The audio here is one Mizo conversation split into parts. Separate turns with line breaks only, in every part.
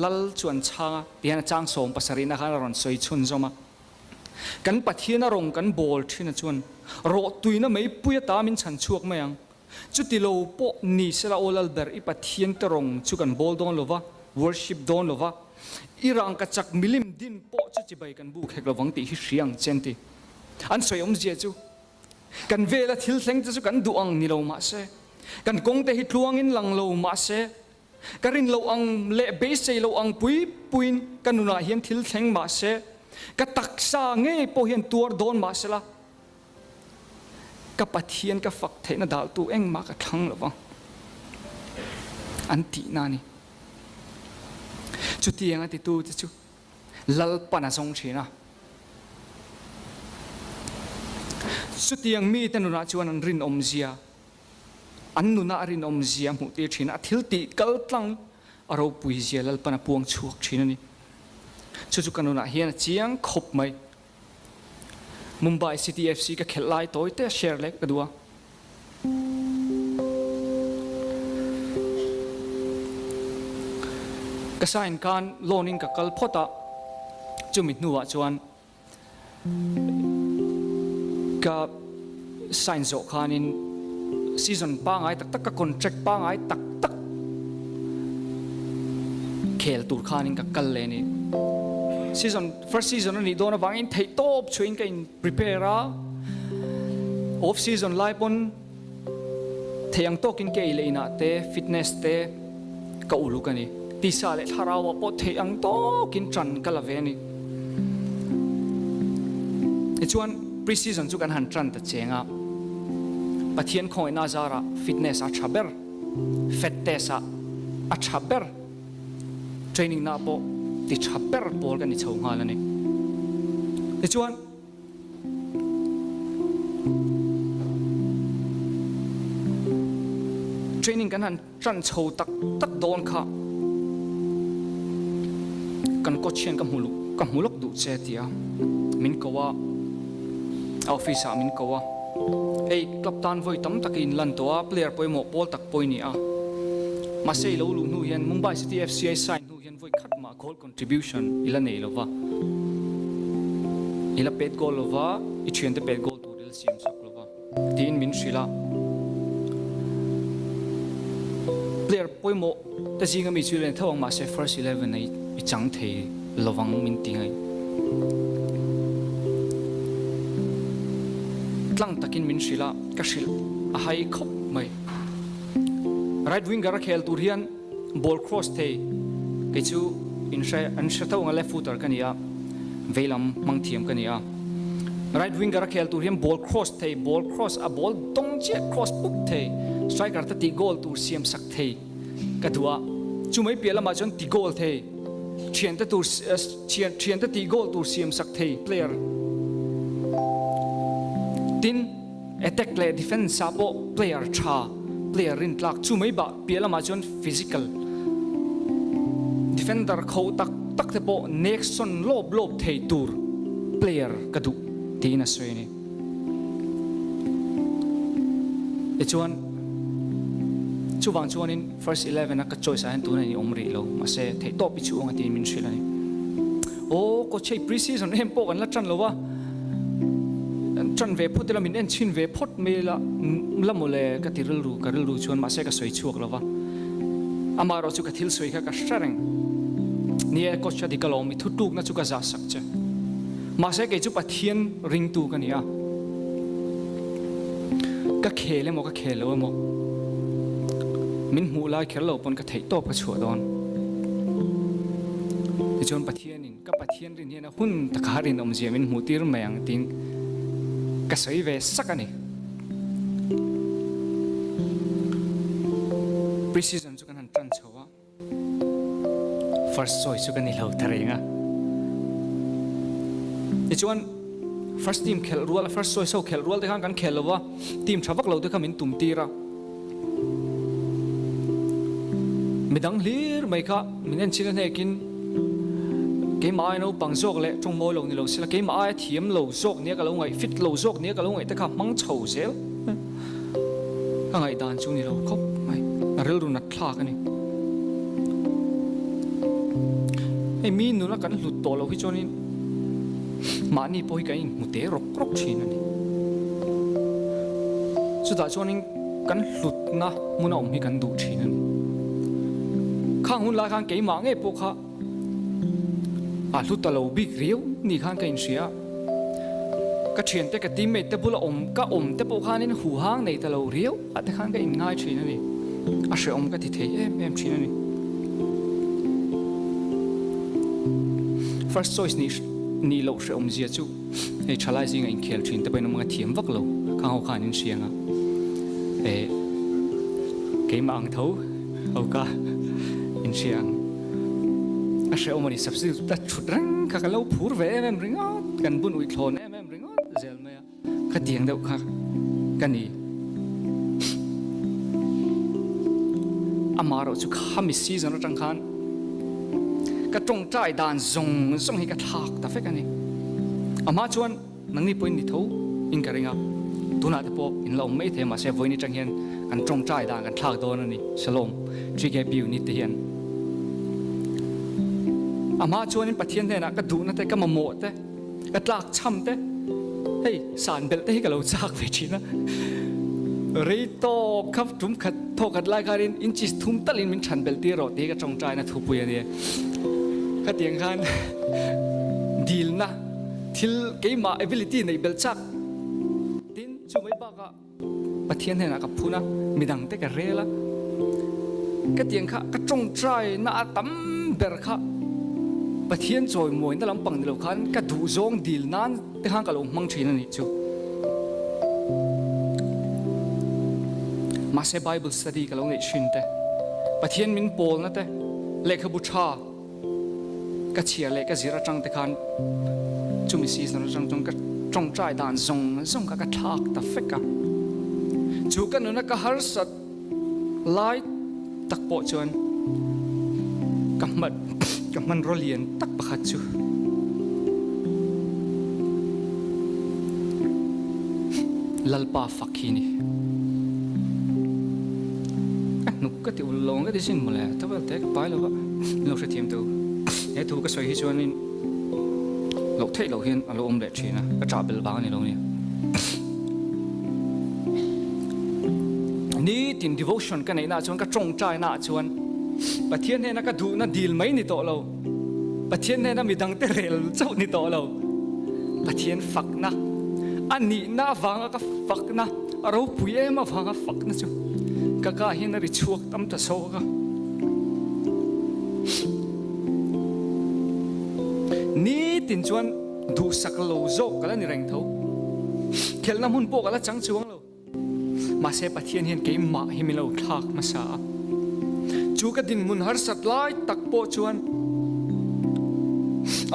Lal chu an chhang a, tihian a chang sawmpasarihna khan a rawn sawi chhunzawm a. Kan Pathiana rawng kan bawl thin a chuan rawhtuina meipui ata min chhan chhuak mai ang. Chuti lo pawh ni sela aw Lalber i Pathian te rawng chu kan bawl dawn lova, worship dawn lova, i rangkachak milim din pawh chu chibai kan buk hek lovang tih hi hria ang che an ti. An sawi awmzia chu kan vela thil thleng te chu kan duh ang ni lo mahse, kan kawng te hi tluangin lang lo mahse, Ka rin loh ang leh beisei loh ang pui puiin ka nunah hian thil thleng mah se, ka taksa ngei pawh hian tuar dawn mah sela, ka Pathian ka fak theihna daltu engmah ka thlang lo vang an tihna a ni. Chutiang a titute chu Lalpan a zawng thin a. Chutiang mite nunah chuan an rinawmzia An nuna a rinawm zia hmuh tir thin a, a thil tih kal tlang a ropui zia Lalpan a puang chhuak thin a ni. Chu chu ka nunah hian a chiang khawp mai. Mumbai City FC ka khelh lai tawi te a share leh ka duh a. Ka sign khan loan in ka kal phawt a, chumi hnuah chuan Ka sign zawh khanin season pangai tak tak ka contract pangai tak tak khel tur khanin ka kal leh a ni. Season first season a nih dawn avangin theih tawp chhuahin ka in prepare a, off season lai pawn theih ang tawkin ka ei leh inah te fitness te ka uluk a ni. Tisa leh thlarauah pawh theih ang tawkin ṭan ka la ve a ni. Tichuan pre-season chu kan han ṭan ta cheng a, Pathian khawngaihna zarah fitness a ṭha ber, fat test ah a ṭha ber, training na pawh ti ṭha ber pawl ka ni chho nghal a ni. Tichuan. Training kan han ṭan chho tak tak dawn kha kan coach hian ka hmu ka hmu lawk duh che tia min ko a, a office ah min ko a, hei club tan vawi tam tak i inlan tawh a, player pawimawh pawl tak pawh i ni a, mahse i lo luh hnu hian Mumbai City FC a i sign hnu hian vawi khat mah goal Contribution i la nei lova, i la pet goal lova, i thiante pet goal tur i la siam chak lova tiin min hrilh a. Player pawimawh te zinga mi chu i la ni tho ang mahse first eleven a i chang thei lovang min ti ngai. Tlang takin min hrilh a, ka hrilh a hai khawp mai. Right winger a khel tur hian Ball cross thei kei chu in hre an hre tho ang a left footer ka ni a veilam hmang thiam ka ni a right winger a khel tur hian ball cross thei ball cross a ball dawng chiah cross pup thei striker te tih goal tur siam sak thei ka duh a chu mai piah lamah chuan ti goal thei thian te tur thian thian te tih goal tur siam sak thei player tin Attack leh defence ah pawh player tha, player rintlak chu mai bah piah lamah chuan physical defender kho tak tak te pawh nek sawn lawp lawp thei tur player ka duh tiin a sawi a ni. Tichuan chuvang chuanin first eleven a ka choice ah hian tuna in awm rih lo mahse theihtawp i chhuh ang a tiin min hrilh a ni. Aw coach hei pre-season em pawh kan la tan lo a. Ṭan ve phawt ila, min en chhin ve phawt mai ila, la mawle ka ti rilru, ka rilru chuan mahse ka sawi chhuak lo va. Amaherawh chu ka thil sawi kha ka hre reng. Ni e, coach a dik alawm, i thutlukna chu ka zah sak che. Mahse kei chu Pathian ringtu ka ni a, ka khel emaw ka khel lo emaw, min hmuh lai kher lo pawn ka theih tawp ka chhuah dawn. Tichuan Pathianin Ka Pathian rin hian a hun taka rinawmzia min hmuh tir mai ang tiin ka sawi ve sak a ni. Pre-season chu kan han tan chho a, first choice chu ka ni lo ta reng a. Tichuan first team khelh rual, first choice ho khelh rual te khan kan khel lo va, team tha vak lo te kha min tum tir a. Midang hlir mai kha min en chin a hnekin keimah aia naupang zawk leh tawng mawi lo ni lo sela keimah aia thiam lo zawk nia ka lo ngaih fit lo zawk nia ka lo ngaih te kha hmang chho zel ka ngaihdan chu ni lo khawp mai a rilru nat thlak a ni. Hei mi nuna kan hlut tawh loh hi chuanin mahni pawh hi kan inhmu te rawk rawk thin a ni. Chutah chuanin kan hlutna hmuna awm hi kan duh thin a ni. Khang hun lai khan keimah ngei pawh kha a hlu ta lo bik riau ni khan ka inhria a. Ka thiante ka teammate te bula awm ka awm te pawh khanin huhang nei ta lo riau ah te khan ka inngai thin a ni. A hrehawm ka ti thei em em thin a ni. First choice nih nih loh hrehawm zia chu hei thalai zinga inkhel thin te pawhin awm anga thiam vak lo khang ho khan inhriang a. Eh keimah ang tho ho ka inhria ang. A hrehawm a ni, substitute a thut reng kha ka lo phur ve em em ringawt, kan bun uih thlawn em em ringawt zel mai a, khatiang deuh kha ka ni. Amaherawh chu khami season atang khan ka tawngtai dan zawng zawng hi ka thlak ta vek a ni. Amah chuan Nangni pawhin ni tho in ka ring a, tunah te pawh in la awm mai thei a, mahse vawiin atang hian kan tawngtai dan kan thlak dawn a ni, Shalom TKP unit te hian. A hma chuanin Pathian hnenah ka duhna te, ka mamawh te, ka tlak chham te, hei san belh te hi ka lo chak ve thin a, rei tawp kha tum khat thawk khat lai khanin inches thum talin min chhan belh tir rawh tih hi ka tawngtaina thupui a nia. Khatiang khan dilna. Thil keimah ability neih belh chak tin chu mai bakah Pathian hnenah ka phun a, midang te ka rel a, ka tiang kha ka tawngtai na a tam ber kha Pathian chawimawina lampang ni lo khan ka duhzawng dil nan te khan ka lo hmang thin a nih chu. Mahse Bible study ka lo neih thin te, Pathian min pawlna te, lehkhabu tha, Ka chhiar leh ka zir atang te khan chumi season atang chuan ka tawngtai dan zawng zawng kha ka thlak ta fek a. Chu ka nuna ka harsat lai tak pawh chuan ka hman ka hmanraw lian tak pakhat chu Lalpa fak hi a ni. Ka hnuk ka ti ulh lo ang ka ti sin mawle, towel te ka pai lo va, min lo hrethiam teh u. He thu ka sawi hi chuanin loh theih loh hian a lo awm leh thin a, ka ṭah belh vang a ni lo nia. Nitin devotion ka neihna ah chuan ka ṭawngṭaina ah chuan Pathian hnena ka duhna dil mai ni tawh lo, Pathian hnena midangte rel chauh ni tawh lo, Pathian fakna a nihna avanga ka fakna, A ropui em avanga fakna chu ka ka hian a ri chhuak tam ta zawk a. Nitin chuan duhsak lo zawk ka la ni reng tho. Khelhna hmun pawh ka la chang chuang lo. Mahse Pathian hian keimah hi min lo thlak hmasa a. Chu ka dinhmun harsat lai tak pawh chuan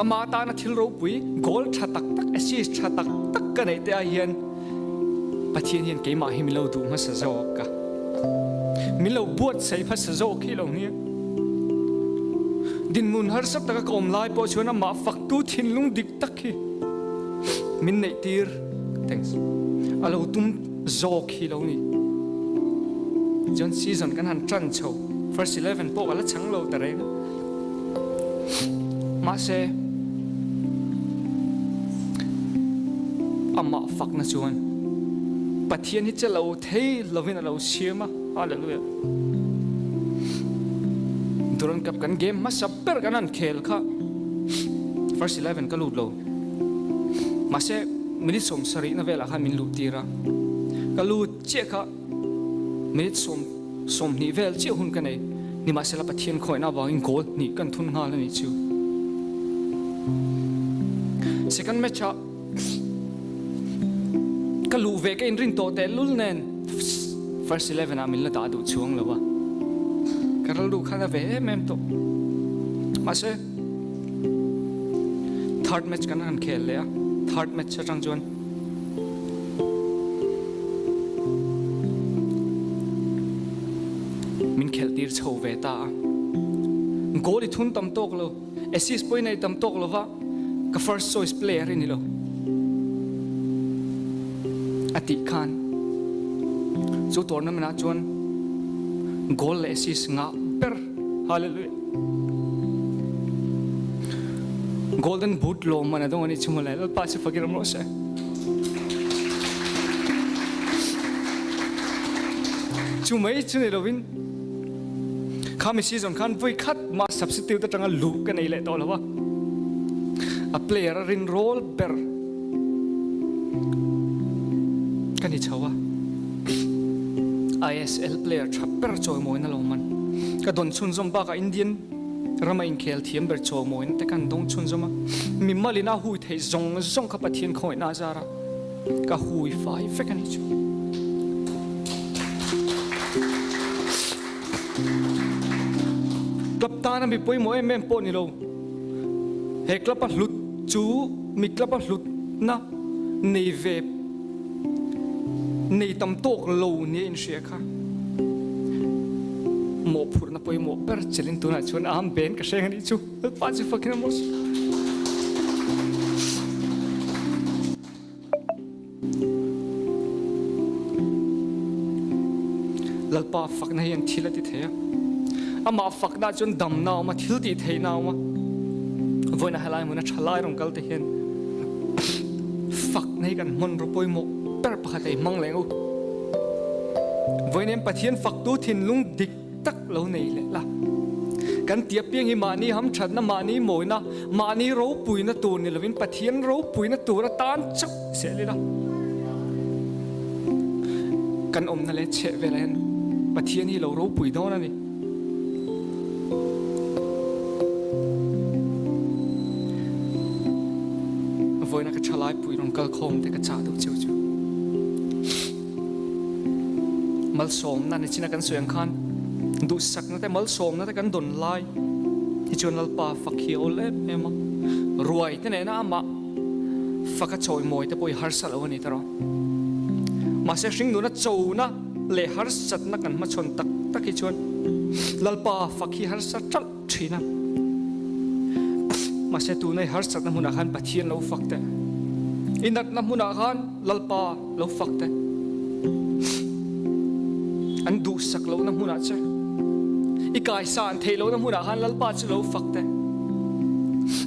amah tana thil ropui, goal tha tak tak, assist tha tak tak ka neih te ah hian Pathian hian keimah hi min lo duh hmasa zawk a, min lo buatsaih hmasa zawk hi lo nia. Dinhmun harsa taka ka awm lai pawh chuan amah faktu thinlung dik tak hi min neih tir, thanks, a lo tum zawk hi lo ni. Chuan season kan han tan chho, first 11 pawh ka la chang lo ta reng a. Mahse, amah fakna chuan Pathian hi che lo thei lovin a lo siam a. Hallelujah. Durand Cup kan game hmasa ber kan han khel kha first 11 ka lut lo. Mahse, minute 70 na velah khan min luh tir a. Ka lut chiah kha Minute 20 vel chiah hun ka nei. Nimahsela Pathian khawihna avangin goal hnih kan thun nghal a nih chu. Second match ah ka luh ve ka inrin tawh tehlul nen first 11 ah min la dah duh chuang lo a. Ka rilru khan a ve em em tawh. Mahse third match kan han khel leh a, third match atang chuan Min khelh tir chho ve ta a. Goal i thun tam tawk lo, assist pawh i nei tam tawk lo va, ka first choice player i ni lo a tih khan chu tournament ah chuan goal leh assist ngah ber. Hallelujah. Golden Boot lawmman a dawng a nih chu mawle. Lalpa chu fakin awm rawh se. Chu mai chu ni lovin khami season khan voi khat mah substitute atanga luh ka nei leh tawh lo a. A player a rin rawl ber ka ni chho a. ISL player tha ber chawimawina lawmman ka dawn chhunzawm bakah Indian Rama inkhel thiam ber chawmawina te kan dawng chhunzawm a, mimalin a hui theih zawng zawng kha Pathian khawngaihna a zar a, ka hui fai vek a nih chu. Club tana mi pawimawh em em pawh ni lo, he club a hlut chu mi club a hlutna nei ve nei tam tawk lo nia inhria kha mawhphurhna pawimawh ber chelin tunah chuan a am ben ka hreng a nih chu. Lalpa chu fakin a mawh. Lalpa fakna hian thil a ti thei a. Amah fakna chuan damna a awm a, thil tih theihna a awm a. Vawiin a helai hmuna tha lai rawn kal te hian fakna hi kan hmanraw pawimawh ber pakhat a i hmang leh ang u. Vawiin hian Pathian faktu thinlung dik tak lo nei leh la. Kan ti apiang hi mahni hamthatna, mahni mawina, mahni ropuina tur ni lovin Pathian ropuina tur atan chauh sel ila. Kan awmna leh chheh velah hian Pathian hi lo ropui dawn a ni. Vawiina ka thalai pui rawn kal khawm te ka chah deuh cheu chu. Malsawmna ni china kan sawi ang khan duhsakna te malsawmna te kan dawn lai hi chuan Lalpa fak hi a awl em em a. Ruai te nena amah faka chawimawi te pawh hi harsa lo a ni tawh. Mahse hringnuna chona leh harsatna kan hmachhawn tak tak hi chuan Lalpa fak hi harsa ṭalh ṭhin a. Mahse tuna i harsatna hmunah khan Pathian lo fak teh. I natna hmunah khan Lalpa lo fak teh. An duhsak lohna hmunah che, i kaisan theih lohna hmunah khan Lalpa chu lo fak teh.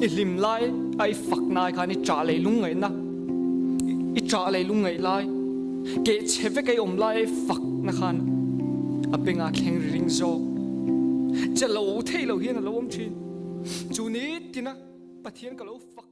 I hlim lai a i fak nai khan i ṭah leh lungngaihna, i ṭah leh lungngaih lai, Keh chhe vek ei awm lai ei fak na khan a bengah thleng ri ring zawk. Che lo theih lo hian a lo awm thin. Chu ni tina Pathian ka lo fak.